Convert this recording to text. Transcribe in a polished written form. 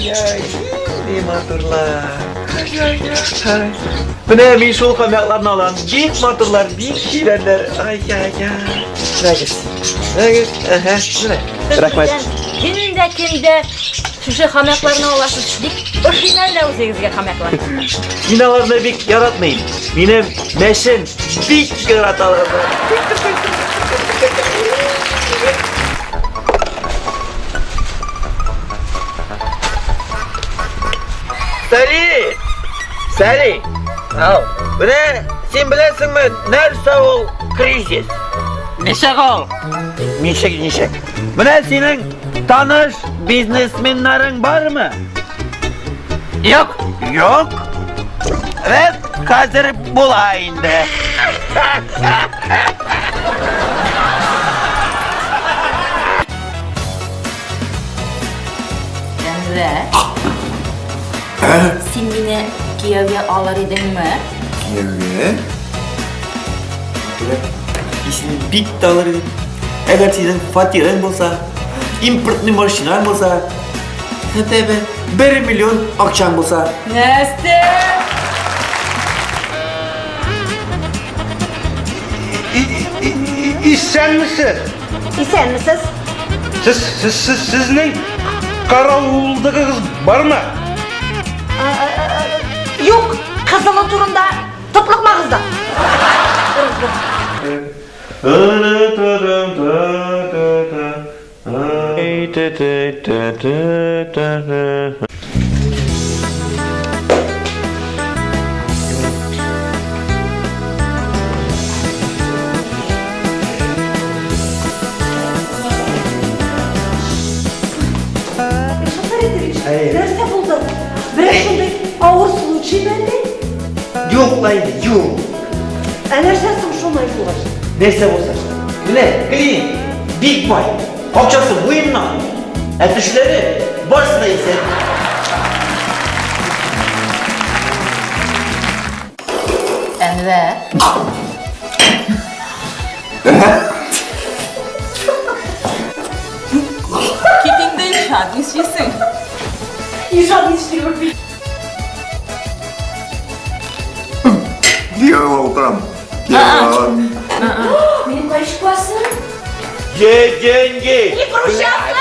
Ай-яй-яй, нинди матурлар. Ай-яй-яй. Менә мин шул хомякларны алам. Бик матурлар, бик чибәрләр. Ай-яй-яй. Менәгез. Менәгез. Әһә, менә. Рәхмәт. Кем дә кем дә шушы хомякларны аласыз. Бик ошыймы әллә үзегезгә хомяклар? Мин аларны бик яратмыйм. Минем мәчем бик ярата аларны. Сәли! Сәли! Ау. Менә син беләсеңме, нәрсә ул кризис? Ничек ул? Ничек, ничек? Менә синең таныш бизнесменнарың бармы? Юк. Юк. Вәт хәзер була инде. Әнвәр. Син мине кияүгә алыр идеңме? Кияүгә? Матурә, исен бик тә алыр идем. Әгәр синең фатирың булса, импортный машинаң булса, хәтта бер 1 миллион акчаң булса. Нәрсә? Исәнмесез! Исәнмесез. Сез, сез, сез, сезнең каравылдыгыгыз бармы? Юк, кызылы турында тотлыкмагыз да. Илшат Фәритович, нәрсә булды? Берәр шундый авыр случай мәллә? Юк ла инде, юк. Ә нәрсә соң шулай булгач? Нәрсә булса? Менә, клиент бик бай. Акчасы муеннан. Ә тешләре барысы да исән. Әнвәр. Кит инде, Илшат, нишлисең? Илшат нишлибез? Кияүгә утырам. Кияүгә. Минем кайчы классым? Где деньги? Не поручаться!